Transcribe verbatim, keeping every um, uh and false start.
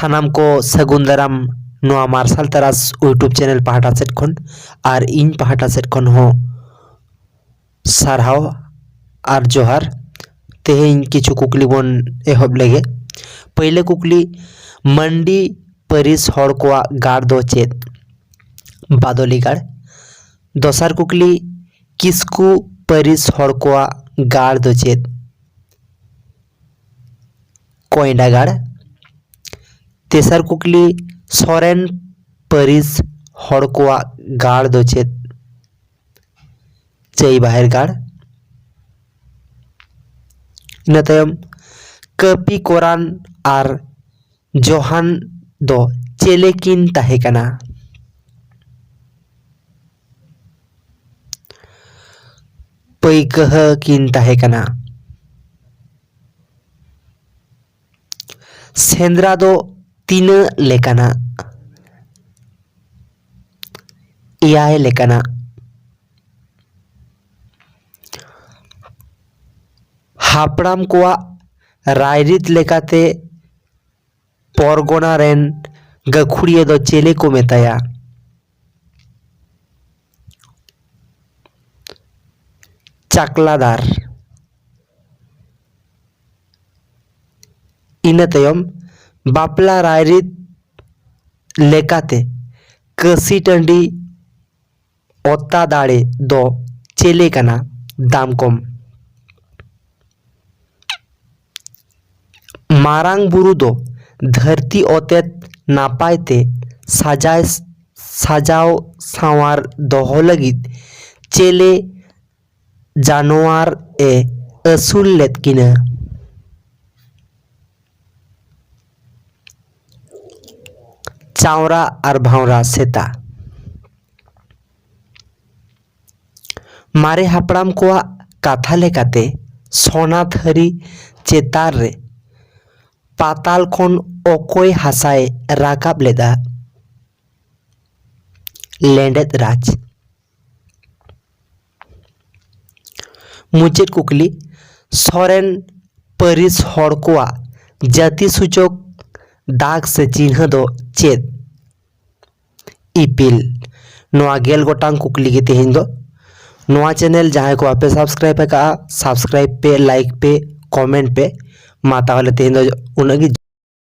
ᱥᱟᱱᱟᱢ ᱠᱚ ᱥᱟᱹᱜᱩᱱ ᱫᱟᱨᱟᱢ ᱱᱚᱣᱟ ᱢᱟᱨᱥᱟᱞ ᱛᱟᱨᱟᱥ YouTube ᱪᱮᱱᱮᱞ ᱯᱟᱦᱴᱟ ᱥᱮᱫ ᱠᱷᱚᱱ, ᱟᱨ ᱤᱧ ᱯᱟᱦᱴᱟ ᱥᱮᱫ ᱠᱷᱚᱱ ᱦᱚᱸ ᱥᱟᱨᱦᱟᱣ ᱟᱨ ᱡᱚᱦᱟᱨ᱾ ᱛᱮᱦᱮᱧ ᱠᱤᱪᱷᱩ ᱠᱩᱠᱞᱤ ᱵᱚᱱ ᱮᱦᱚᱵ ᱞᱮᱜᱮ᱾ ᱯᱳᱭᱞᱳ ᱠᱩᱠᱞᱤ, ᱢᱟᱱᱰᱤ ᱯᱟᱹᱨᱤᱥ ᱦᱚᱲ ᱠᱚᱣᱟᱜ ᱜᱟᱲ ᱫᱚ ᱪᱮᱫ? ᱵᱟᱫᱚᱞᱤ ᱜᱟᱲ᱾ ᱫᱚᱥᱟᱨ ᱠᱩᱠᱞᱤ, ᱠᱤᱥᱠᱩ ᱯᱟᱹᱨᱤᱥ ᱦᱚᱲ ᱠᱚᱣᱟᱜ ᱜᱟᱲ ᱫᱚ ᱪᱮᱫ? ᱠᱚᱭᱰᱟ ᱜᱟᱲ᱾ ᱛᱮᱥᱟᱨ ᱠᱩᱠᱞᱤ, ᱥᱚᱨᱮᱱ ᱯᱟᱹᱨᱤᱥ ᱦᱚᱲ ᱠᱚᱣᱟᱜ ᱜᱟᱲ ᱫᱚ ᱪᱮᱫ? ᱪᱟᱹᱭ ᱵᱟᱦᱮᱨ ᱜᱟᱲ᱾ ᱤᱱᱟᱹ ᱛᱟᱭᱚᱢ, ᱠᱟᱹᱯᱤ ᱠᱚᱨᱟᱱ ᱟᱨ ᱡᱚᱦᱟᱱ ᱫᱚ ᱪᱮᱞᱮ ᱠᱤᱱ ᱛᱟᱦᱮᱸ ᱠᱟᱱᱟ? ᱯᱟᱹᱭᱠᱟᱹᱦᱟᱹ ᱠᱤᱱ ᱛᱟᱦᱮᱸ ᱠᱟᱱᱟ᱾ ᱥᱮᱸᱫᱽᱨᱟ ᱫᱚ ᱛᱤᱱᱟᱹᱜ ᱞᱮᱠᱟᱱᱟ? ᱮᱭᱟᱭ ᱞᱮᱠᱟᱱᱟ᱾ ᱦᱟᱯᱲᱟᱢ ᱠᱚᱣᱟᱜ ᱨᱟᱭᱨᱤᱛ ᱞᱮᱠᱟᱛᱮ ᱯᱚᱨᱜᱚᱱᱟ ᱨᱮᱱ ᱜᱟᱹᱠᱷᱩᱲᱤᱭᱟᱹ ᱫᱚ ᱪᱮᱞᱮ ᱠᱚ ᱢᱮᱛᱟᱭᱟ? ᱪᱟᱠᱞᱟᱫᱟᱨ᱾ ᱤᱱᱟᱹ ᱛᱟᱭᱚᱢ ᱵᱟᱯᱞᱟ ᱨᱟᱭᱨᱤᱛ ᱞᱮᱠᱟᱛᱮ ᱠᱟᱹᱥᱤ ᱴᱟᱺᱰᱤ ᱚᱛᱟ ᱫᱟᱲᱮ ᱫᱚ ᱪᱮᱞᱮ ᱠᱟᱱᱟ? ᱫᱟᱢᱠᱚᱢ᱾ ᱢᱟᱨᱟᱝ ᱵᱩᱨᱩ ᱫᱚ ᱫᱷᱟᱹᱨᱛᱤ ᱚᱛᱮᱛ ᱱᱟᱯᱟᱭ ᱛᱮ ᱥᱟᱡᱟᱭ, ᱥᱟᱡᱟᱣ ᱥᱟᱶᱟᱨ ᱫᱚᱦᱚ ᱞᱟᱹᱜᱤᱫ ᱪᱮᱞᱮ ᱡᱟᱱᱣᱟᱨ ᱮ ᱟᱹᱥᱩᱞ ᱞᱮᱫ ᱠᱤᱱᱟ? ᱪᱟᱣᱨᱟ ᱟᱨ ᱵᱷᱟᱶᱨᱟ ᱥᱮᱛᱟ᱾ ᱢᱟᱨᱮ ᱦᱟᱯᱲᱟᱢ ᱠᱚᱣᱟᱜ ᱠᱟᱛᱷᱟ ᱞᱮᱠᱟᱛᱮ ᱥᱚᱱᱟ ᱛᱷᱟᱹᱨᱤ ᱪᱮᱛᱟᱱ ᱨᱮ ᱯᱟᱛᱟᱞ ᱠᱷᱚᱱ ᱚᱠᱚᱭ ᱦᱟᱥᱟᱭ ᱨᱟᱠᱟᱵ ᱞᱮᱫᱟ? ᱞᱮᱸᱰᱮᱫ ᱨᱟᱡᱽ᱾ ᱢᱩᱪᱟᱹᱫ ᱠᱩᱠᱞᱤ, ᱥᱚᱨᱮᱱ ᱯᱟᱹᱨᱤᱥ ᱦᱚᱲ ᱠᱚᱣᱟᱜ ᱡᱟᱹᱛᱤ ᱥᱩᱪᱚᱠ ᱫᱟᱜᱽ ᱥᱮ ᱪᱤᱱᱦᱟᱹ ᱫᱚ ᱪᱮᱫ? ᱤᱯᱤᱞ᱾ ᱱᱚᱣᱟ ᱜᱮᱞ ᱜᱚᱴᱟᱝ ᱠᱩᱠᱞᱤ ᱜᱮ ᱛᱮᱦᱮᱧ ᱫᱚ᱾ ᱱᱚᱣᱟ ᱪᱮᱱᱮᱞ ᱡᱟᱦᱟᱸᱭ ᱠᱚ ᱵᱟᱯᱮ ᱥᱟᱵᱥᱠᱨᱟᱭᱤᱵ ᱟᱠᱟᱫᱼᱟ, ᱥᱟᱵᱥᱠᱨᱟᱭᱤᱵ ᱯᱮ, ᱞᱟᱭᱤᱠ ᱯᱮ, ᱠᱚᱢᱮᱱᱴ ᱯᱮ᱾ ᱢᱟ ᱛᱟᱦᱚᱞᱮ ᱛᱮᱦᱮᱧ ᱫᱚ ᱩᱱᱟᱹᱜ ᱜᱮ᱾